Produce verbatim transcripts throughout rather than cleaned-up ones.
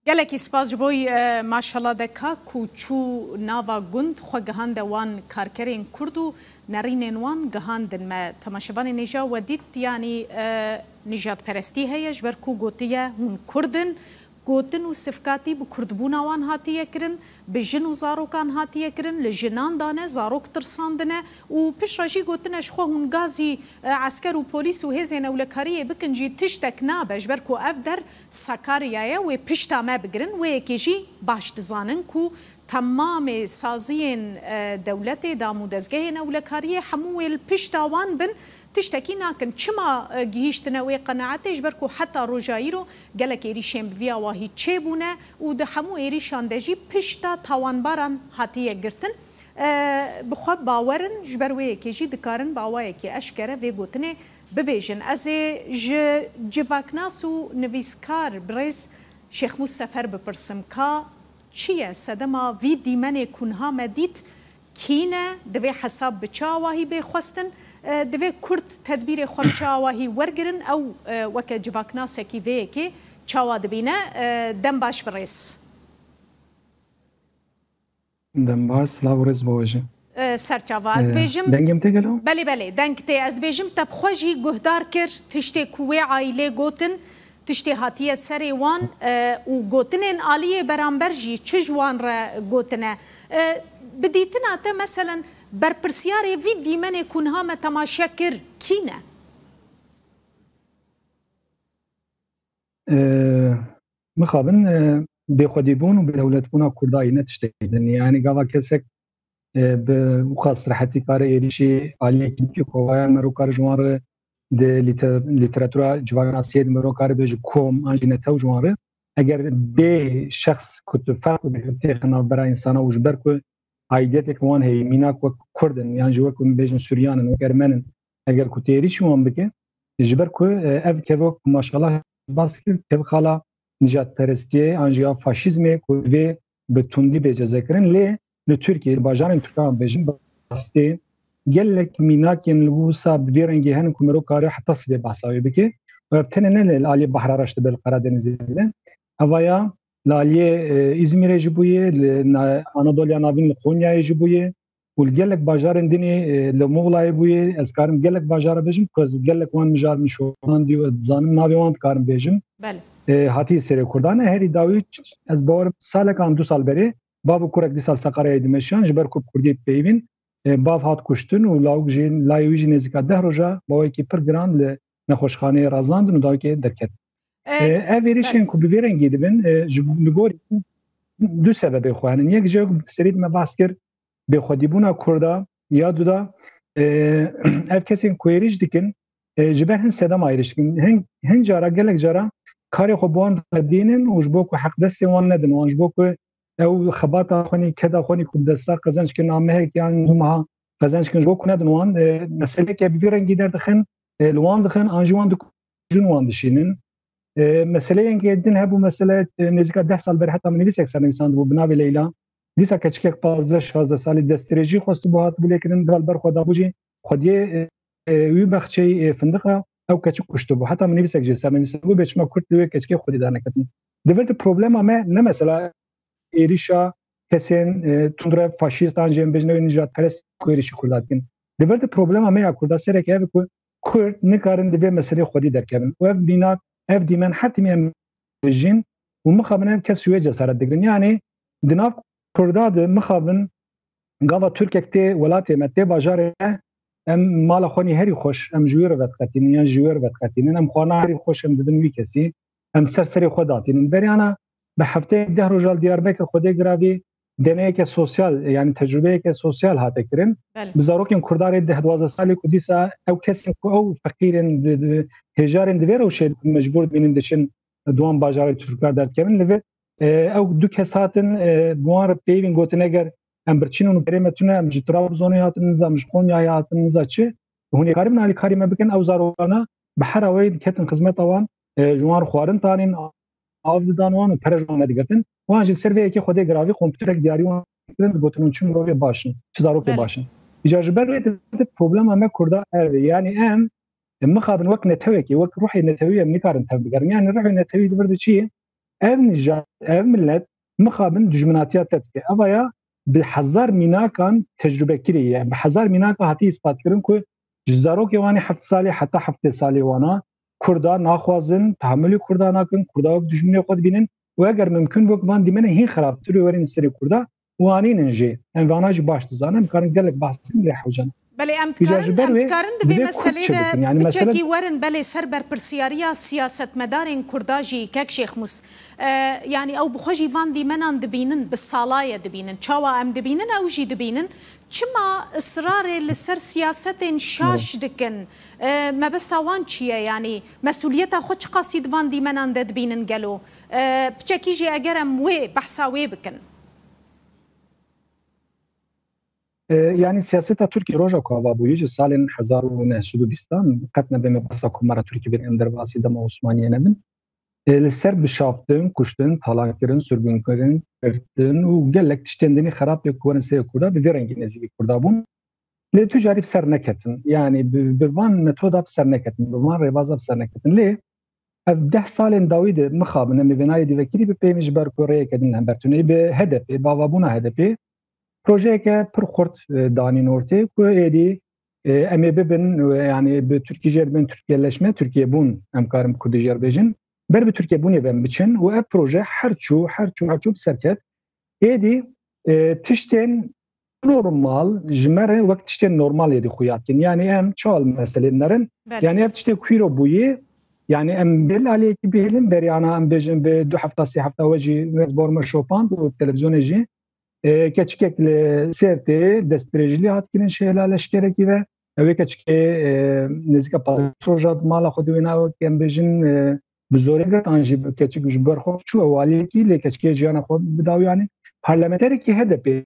Gelekî spas ji bo, e, maşallah de ka ku çû nava gund, xwe gihande wan karkerên Kurd û nerînên wan gihandin me. Temaşevanên hêja we dît, yanî, e, nijadperestî heye, ji ber ku gotiye hûn Kurd in, gotin û sifkatî bi Kurdbûna wan hatiye kirin, bi jin û zarokan hatiye kirin, li jinan dane, zarok tirsandine û piştre jî gotine ji xwe hûn gazî, e, esker û polîs û hêzên ewlekariyê bikin jî tiştek nabe, ji ber ku ev der Sakarya ye, wê pişta me bigirin. Wê yekê jî baş dizanin ku temamê saziyên, e, dewletê, dam û dezgehên ewlekariyê hemû wê li pişta wan bin, tiştekî nakin. Çima, e, gihîştine wê qenaetê? Ji ber ku heta roja îro gelek êrîşên bi vî awahî çêbûne û di hemû êrîşan de jî pişta tawanbaran hatiye girtin. E, bi xwe bawer in, ji ber wê yekê jî dikarin bi awayekî eşkere vê gotinê bibêjin. Ez ê ji civaknas û nivîskar birêz Şêxmûs Sefer bipirsim, ka çi ye sedema vî dîmenê ku niha me dît, kî ne, divê hesab bi çi awahî bê xwestin, e, divê Kurd tedbîrê xwe bi çi awahî wergirin, ew, e, weke civaknasekî vê yekê çawa dibîne? E, dem baş birêz. Dem baş, silav û rêz bo we jî. E, serçava, ez Ee, dibêjim. Dengê min tê gelo? Belê, belê, deng tê. Ez dibêjim te bi xwe jî guhdar kir, tiştê ku wê aîlê gotin, tiştê hatiye serê wan, e, û gotinên aliyê beramber jî çi ji wan re gotine. E, bi dîtina te, meselen, berpirsiyarê vî dîmenê ku niha me temaşe kir, kî ne? Ee, mixabin, e, bêxwedîbûn û bêdewletbûna Kurda yê ne tiştekî din. Yani gava kesek, e, bi wixas rehetî kare êrîşî aliyekî dikî xwe, ya mero kare ji wan re di lîter-, lîteratura civaknasiyê de mero kare bêje kom, an jî netew ji wan re. Eger bê şexs ku tu ferq û bêhurtiyê xwe navbera însana û ji ber ku aîdiyeteke wan heye, mînak wek Kurd in, yan jî wek hûn bêjin Suryan in, wek Ermen in, eger ku tu êrîşî wan bike, ji ber ku, e, ev dikeve wek maşallah bas kir, dikeve xala nijadperestiyê, an jî ya faşîzmê ku divê bi tundî bê cezekirin. Lê li Tirkiyê, li bajarên Tirkan bêjin, bi rastî gelek mînakên li wisa bi vê rengî hene ku mirov kare heta sibê behsa wê bike. Û ev tenê ne li aliyê Behra Reş dibe li Karadenizê dibe. Eva ya li aliyê, e, Îzmîrê jî bûye, li na-, Anadoliya Navîn li Konyayê jî bûye û li gelek bajarên dinê, e, li Muxlayê bûye. Ez karim gelek bajara bêjim, ku ez gelek wan mijar min şopandî û ez dizanim navê wan dikarim bêjim. Belê. E, hatiye serê Kurdan e. Herî dawî ç-, ez bawerim salek an du sal berê bav û kurek dîsa Seqaryayê dimeşiyan, ji ber ku bi Kurdî dipeyivîn. E, bav hat kuştin û lawik jî, layê wî jî nêzîka deh roja bawekî pir giran li nexweşxaneyê razandin û dawikê derket. E, E, ev êrişên belê. Ku bi vê rengî dibin, e, ji, li gorî du sebebê xwe hene. Yek ji serî me behs kir, bêxwedîbûna Kurda, ya duda, e, ev kesên ku êrîş dikin, e, ji ber hin sedema êrîş dikin. Hin, hin cara, gelek cara karê xwe bi wan re dînin û ji bo ku heqdestên wan nedin wan, ji bo ku ew xebata xwe nî, keda xwe nî ku bi desta qezenc kirin, a mehek yan du meha qezenc kirin, ji bo ku nedin wan, e, meseleke bi vî rengî derdixin, e, li wan dixin, an jî wan dikujin, wan dişînin. E, meseleyên din hebû, mesele, e, nêzîka deh sal berê heta min nivîsek sernivîsandibû bi navê Leyla. Dîsa keçikek pazdeh şazdeh salî destdirêjî xwestibû, hatibû lêkirin, dira li ber xwe dabû jî xwediyê, e, e, wî bexçeyî, e, findiqa ew keçik kuştibû. Heta min nivîsek jê sernivîsandibû, bê çima Kurd li wê keçikê xwedî derneketin. Di vir de problema me ne mesela êrîşa kesên, e, tundrev, faşîst an jî em bêjin ew nijadperest ku êrîşî Kurda dikin. Di vir de problema me ya Kurda sereke ev e ku Kurd nikarin di vê meselê xwedî derkevin. Û ev mînak, ev dîmen her timî em dijîn û mixabin ev kes ji wê cesaret digirin. Yanî di nav Kurda de mixabin gava Tirkek tê welatê me, tê bajarê me, em mala xwe nî herî xweş, em ji wê re vediqetînin yan ji wê re vediqetînin. Em xwarina herî xweş em didin wî kesî. Em ser serê xwe datînin. Beriyana bi hefteyek deh roja li Diyarbekir Xwedê giravî deneyeke sosyal, yani tecrubeyeke sosyal hate kirin. Belê. Bi zarokên Kurdarê deh duwazdeh salî ku dîsa ew kesên ku ew feqîr in, di, di, hêjarên di vê rewşê mecbûr dibînin diçin di wan bajarê Tirkar derdikevin. Li vir, e, ew du kes hatin, e, bi wan re peyvîn gotin, eger em birçîn û perê me tune, em ji Trabzonê hatin niza, em ji Konyayê hatin niza çi, hûn ê karibin alîkarî me bikin, ew zarokana bi her awayî diketin xizmeta wan, e, ji wan re xwarin tanîn, av didan wan û pere ji wan nedigirtin. Wan jî ser vê yekê Xwedê giravî kompûterek diyarî wan kirin, digotin hûn çi mirovê baş in, çi zarokê Belê. Baş in. Îcar ji ber wê di, di problema me Kurda ev e. Yani em, em mixabin wek netewekê, wek ruhê netewî em nikarin tev bigerin. Yani ruhê netewî di vir de çi ye? Ev nîja-, ev milet mixabin dijminatiya te dike. Eva ya bi hezar mînakan tecrûbekirî ye. Bi hezar mînaka hatî îspat kirin ku ji zarokê wan ê heft salî heta heftê salî wana Kurda naxwazin, tehamulî Kurda nakin, Kurda wek dijminê xwe dibînin û eger mimkun bû, van dîmenê hîn xerabtir û werin serê Kurda û anînin jî. Em vana jî baş dizanin, em karin gelek bahs bikin lê hewce ne. Belê, em Îca dikarin, ji ber em wê dikarin di vê divê Kurd meselê çi de bikin? Yani mesele piçekî werin belê ser berpirsiyariya siyasetmedarên Kurda jî, kek Şêx Mûs. E, yani ew bi xwe jî van dîmenan dibînin, bi salaye dibînin. Çawa em dibînin, ew jî dibînin. Çima israrê li ser siyasetên şaş dikin? E, mebesta wan çi ye? Yani mesuliyeta xwe çiqasî di van dîmenan de dibînin gelo? E, piçekî jî eger em wê, behsa wê bikin. E, yani siyaseta Tirkiyê roja ku ava bûye ji salên hezar û neh sed û bîstan qet nebe me behsa Komara Tirkiyê bin em derbasî dema Osmaniye nebin. E, li ser bişaftin, kuştin, talankirin, sirgûnkirin, girtin û gelek tiştên dinê xerab yek ku werin serê Kurda bi vê rengî nêzîkî Kurda bûn. Lê tu carî bi ser neketin. Yani bi, bi van metoda bi ser neketin, bi van rêbaza bi ser neketin. Lê ev deh salên dawî de mixabin, em ê vênayê dîvekirî bipeyvin ji ber ku rêyeke din li hember tune ye. Bi H D P, bi avabûna H D P, projeyeke pir xurt, e, danîn ortê ku êdî, e, em ê bibin, e, yani bi Tirkî jê re bibin Tirkiyeleşme, Tirkiyebûn, em karin bi Kurdî jê re bêjin. Ber bi Tirkiyebûnê ve em biçin û ev proje her çû, her çû, her çû bi ser ket. Êdî, e, tiştên normal ji me re wek tiştên normal êdî xuya dikin. Yani em çawa li meselê dinerin? Belê. Yani ev tiştê ku îro bûyî, yani em bê li aliyekî bihêlin, berî ana em bêjin bi du hefta, sê hefta we jî ez bor me şopand û bi televizyonê jî, e, keçikek li Sêrtê destdirêjî lê hat kirin şehla leşkerekî ve. Ew ê keçikê, e, nêzîka pazdeh roja di mala xwe de wêna wek em bêjin, e, bi zorê girt an jî bi keçik ji ber xwe çû ew aliyekî lê keçikê jiyana xwe bi dawî anî. Parlamenterekî H D P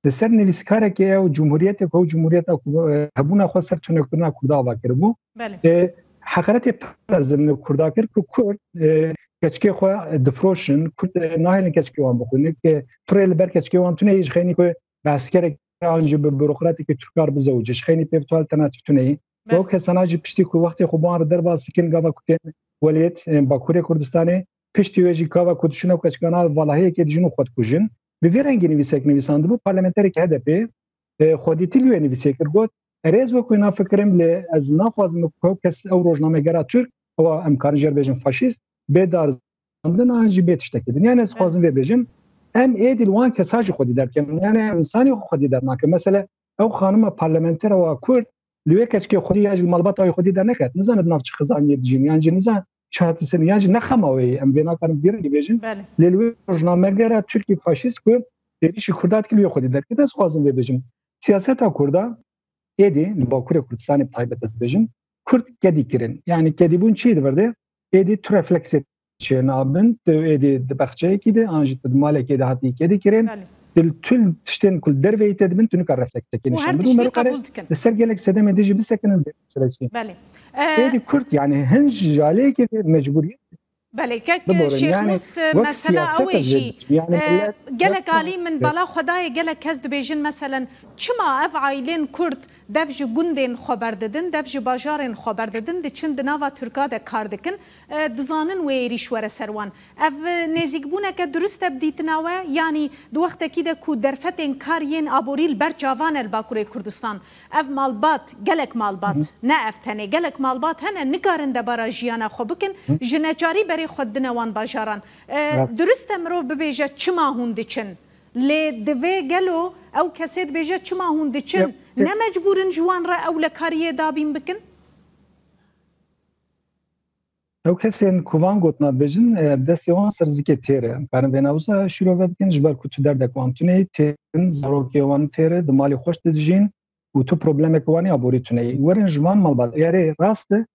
li ser nivîskarekê ew cumhuriyetê ku ew cumhuriyeta ku, e, hebûna xwe ser tunekirina Kurda ava kiribû. Belê. E, heqaretê pir mezin li Kurda kir ku Kurd, e, keçikê xwe difroşin, Kurd, e, nahêlin keçikê wan bixwînin, ku tu rê li ber keçikê wan tune yî ji xeynî ku bi eskerek an jî bi burokrateke Tirk kar bizewicî, ji xeynî pê tu alternatîf tune yî. Belê. Ew kesana jî piştî ku wextê xwe bi wan re derbas dikin, gava ku tên weliyet, e, Bakurê Kurdistanê, piştî wê jî gava ku diçûne keçikana valahiyekê dijîn û xwe dikujin. Bi vî rengî nivîsek nivîsandibû, parlamenterekî H D P, e, xwedîtî li wê nivîsê kir, got, erê ez wek wê nafikirim, lê ez naxwazim ku ew kes, ew rojnamegera Tirk, ew em karin jê re bêjin faşîst, bê darizandin an jî bê tiştekî din. Yani ez dixwazim vê bêjim, em êdî li wan kesa jî xwedî derkenin. Yani em însanê xwe xwedî dernakin. Mesela ew xanima parlamentera wa Kurd, li wê keçikê xwedî ya jî li malbata wê xwedî derneket. Nizane di nav çi xizaniyê dijîn, yan jî nizane çi hatisin, yan jî ne xema wê ye. Em vê nakarin bi vî rengî bêjin. Belê. Lê li wê rojnamegera Tirkî faşîst ku êrîşî Kurda dikir, li wê xwedî derket. Ez dixwazim vê bêjim. Siyaseta Kurda êdî li Bakurê Kurdistanê bi taybet ez dibêjim, Kurd kedî kirin. Yani kedîbûn çi ye di vir de? Êdî tu refleksê çênabin, tu êdî di bexçeyekî de, an jî tu di malekê de hatî kedî kirin. Belê. Tu li tiştên ku li derveyî te dibin, tu nikar refleksekê Û her nîşan bidin. Û tiştî merî qebûl dikin. Li ser gelek sedemê dijî bisekinin vê meselesî. Belê. E, Êdî Kurd yani hin ji aliyekê de mecbûriyet Belê, kek biborin. Şêx Yani Mus, wek mesela ew siyaset ê ez jî, vê dikim. Yani e, millet gelek wek alî min siyaset bala xwe dayê, gelek kes dibêjin, meselen, çima ev aîlên Kurd dev ji gundên xwe berdidin, dev ji bajarên xwe berdidin, diçin di nava Tirka de kar dikin, e, dizanin wê êrîş were ser wan. Ev, e, nêzîkbûneke durist e bi dîtina we? Yanî di wextekî de ku derfetên kar yên aborî li ber çavan e li Bakurê Kurdistan, ev malbat, gelek malbat, Hı hı. ne ev tenê, gelek malbat hene, nikarin debara jiyana xwe bikin, Hı. ji neçarî berê xwe didine wan bajaran. E, Rast. Durist e mirov bibêje, çima hûn diçin? Lê divê gelo ew kesê dibêje, çima hûn diçin? Yep, se- Ne mecbûr in ji wan re ew lekariyê dabîn bikin? Ew kesên ku van gotina dibêjin, e, destê wan ser zikê têr e. Em karin vêna wisa şîrove bikin, ji ber ku tu derdek wan tune ye, têr in, zarokê wan têr e, di malê xweş de dijîn û tu problemeke wan ê aborî tune ye. Werin ji van malbat, erê rast e,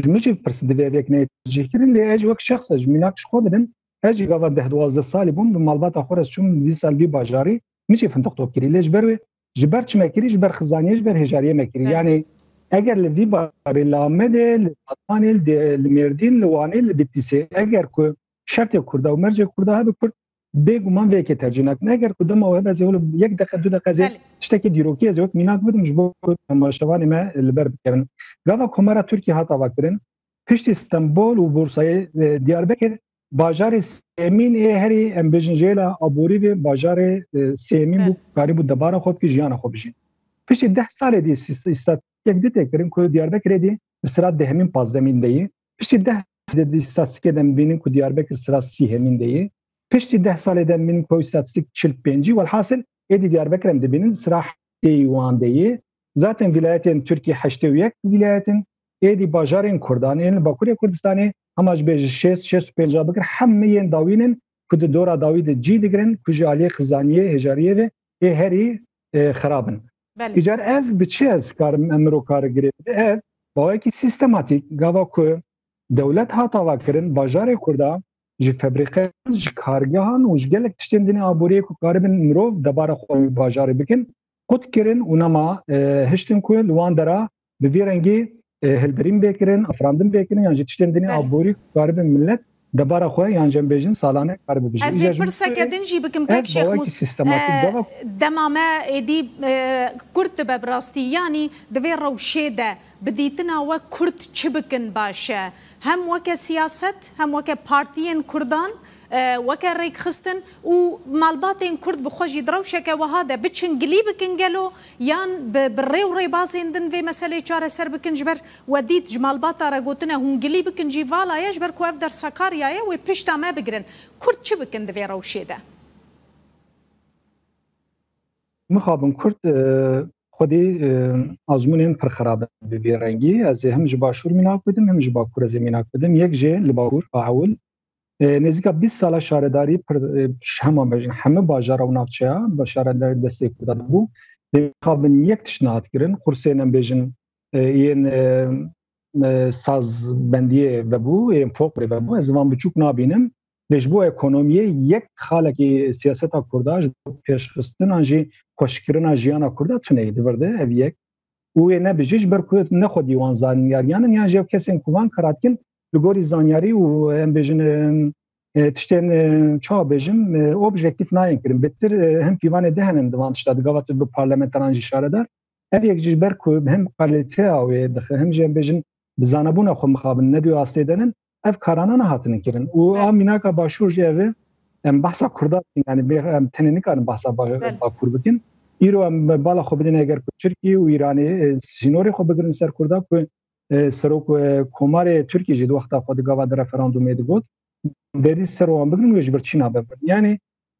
ji min jî pirs divê ev yek neyê tercîhkirin, lê ez wek şexs e, ji mînak ji xwe bidim, ez jî gava deh duwazdeh salî bûm, bi malbata xwe re çûm vî sal vî bajarî, min jî fintiq top kirî. Lê ji ber wê, ji ber çi me kirî? Ji ber xizaniyê, ji ber hêjariyê me kirî. Evet. Yani eger li vî barê li Amedê, li Batmanê, li, li Mêrdîn, li Wanê, li Bitlisê, eger ku şertê Kurda û mercê Kurda hebe, Kurd bêguman vê yekê tercîh nakin. Eger ku dema we hebe, ez ê wilo yek deqe, du deqe ez ê Belê. tiştekî dîrokî ez ê wek mînak bidim, ji bo ku temaşevanê me li ber bikevin. Gava Komara Tirkiyê hat avakirin, piştî Stenbol û Bursayê, e, Diyarbekir Bajarê sêmîn ê herî, em bêjin, jêla aborî ve bajarê, e, sêmîn bû, karîbû debara xwe bike, jiyana xwe bijîn. Piştî deh salê dî îstatîstîkek dî tê kirin ku Diyarbekirê dî bi sira dehemîn, pazdemîn de yî. Piştî deh salê dî îstatîstîkê de em bînin ku Diyarbekir sira sîhemîn de yî. Piştî deh salê de em bînin ku îstatîstîk çil pêncî. Welhasil êdî Diyarbekir em dibînin sira heştê wan de yî. Zaten vîlayetên Tirkî heştê û yek vîlayet in. Êdî bajarên Kurdan ên li Bakurê Kurdistanê hema ji bê ji şêst, şêst û pênc bikir, hemî yên dawîn in ku di dora dawî de cî digirin, ku ji aliyê xizaniyê, hêjariyê ve ê herî, e, xirab in. Belê. Îcar ev bi çi ez karim, em mirov kar girê bide? Ev bawekî sîstematîk, gava ku dewlet hat avakirin, bajarê Kurda ji febrîqeyan, ji kargehan û ji gelek tiştên dinê aboriyê ku karibin mirov debara xwe wî bajarê bikin, qut kirin û nema, e, hiştin ku li wan dera bi vî rengî, e, hilberîn bê kirin, afirandin bê kirin, yan jî tiştên dinê Belê. aborî ku karibin millet debara xwe, yan jî em bêjin salane karibe bijî. Ez ê Îcar ji pirseke din jî bikim, ev pek Şêx bawekî Mûs. Sîstematîk E, gava dema me êdî, e, kurt dibe bi rastî, yanî di vê rewşê de bi dîtina we kurt çi bikin baş e? Hem weke siyaset, hem weke partiyên Kurdan, e, weke rêkxistin û malbatên Kurd bi xwe jî di rewşeke wiha de biçin gilî bikin gelo, yan bi, bi rê û rêbazên din vê meseleyê çareser bikin? Ji ber we dît ji malbata re gotine hûn gilî bikin jî vala ye, ji ber ku ev der Sakarya ye, wê pişta me bigirin. Kurd çi bikin di vê rewşê de? Mixabin Kurd, e, xwedî, e, azmûnên pir xirab in bi vî rengî. Ez ê him ji Başûr mînak bidim, him ji Bakur ez ê mînak bidim. Yek jê li Bakur, a ewil, e, nêzîka bîst sala şaredarî pir, e, hema bejin, hemî bajara û navçeya, ba şaredarî destê Kurda bû. Lê mixabin yek tişt nehat kirin, qursên em bêjin, e, yên, e, e, sazbendiyê vebû, yên folklorê vebû. Ez van biçûk nabînim. Lê ji bo ekonomiyê yek xalekî siyaseta Kurda, ji bo pêşxistin an jî xweşkirina jiyana Kurda tune ye di vir de, ev yek. Û wê nebijî ji ber ku ne xwedî wan zanyariyan in, yan jî ev kesên ku van kara dikin, li gorî zanyarî û em bêjin, e, e, tiştên, e, çawa bêjim, e, objektîf nayên kirin. Bêtir, e, hin pîvanê de henin di van tişta, di gava tu bi parlamenteran jî şaredar. Ev yek jî ji ber ku hem kalîteya wê dixe, hem jî em bêjin bi zanebûna xwe mixabin, ne di wê astê de nin, ev karana nehatine kirin. Û a mînaka Başûr jî ev e, em behsa Kurda dikin, yanî bê-, em tenê nikarin behsa ba-, Belê. Bakur bikin. Îro em bala xwe bidin eger ku Tirkiye û Îranê, e, sînorê xwe bigirin ser Kurda ku, e, serok, e, komarê Tirkiyê jî di wexta xwe di gava di referandumê digot, derî ser wan bigirin, wê ji ber çî nabe birin. Yanî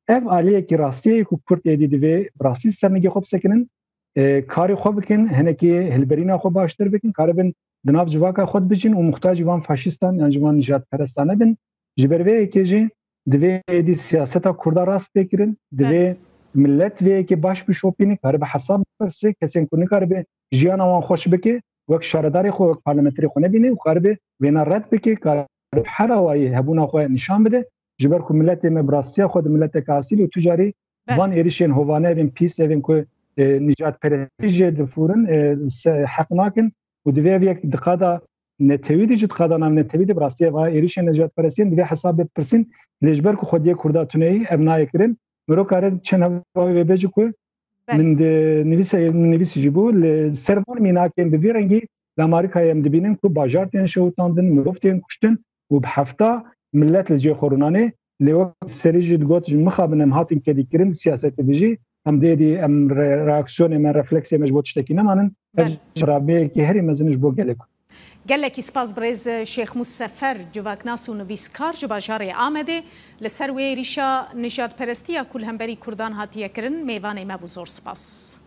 ev aliyekî rastiyê ye ku Kurd êdî divê bi rastî ser nigê xwe bisekinin, e, karê xwe bikin, hinekî hilberîna xwe baştir bikin, karibin di nav civaka xwe de bijîn û muxtacî van faşîstan yan jî van nijadperestan nebin. Ji ber vê yekê jî divê êdî siyaseta Kurda rast pê kirin, divê Belê. millet vê yekê baş bişopîne, karibe hesab bipirse, kesên ku nikaribe jiyana wan xweş bike, wek şaredarê xwe, wek parlamenterê xwe nebîne û karibe wêna red bike, karibe her awayî hebûna xwe nîşan bide. Ji ber ku miletê me bi rastiya xwe di mileteke asîl û tu carî Belê. van êrişên hovane, evên pîs, evên ku, e, nijadperestî jê difûrin, e, se-, heq nakin û divê ev yek di qada netewî de jî, di qada navnetewî de bi rastî ev êrişên nijadperestiyên divê hesab bê pirsîn. Lê ji ber ku xwediyê Kurda tune ye, ev nayê kirin. Mirov kare çend hevayê vê bê jî ku Belê. min di nivîse, min nivîsî jî bû. Li ser van mînakên bi vî rengî li Amerîkayê em dibînin ku bajar tên şewitandin, mirov tên kuştin û bi hefta millet li cihê xwe rûnanê. Lê wek serî jî digot, ji mixabin em hatin kedîkirin di siyasetê de jî, em dê dî em re-, reaksiyonê me, refleksê me ji bo tiştekî nemanin. Ev Belê. xirabiyekî herî mezin ji bo gelê Kurd. Gelekî spas birêz Şêx Mûs Sefer, civaknas û nivîskar ji bajarê Amedê, li ser wê êrîşa nijadperestiya ku li hemberî Kurdan hatiye kirin, mêvanê me bû. Zor spas.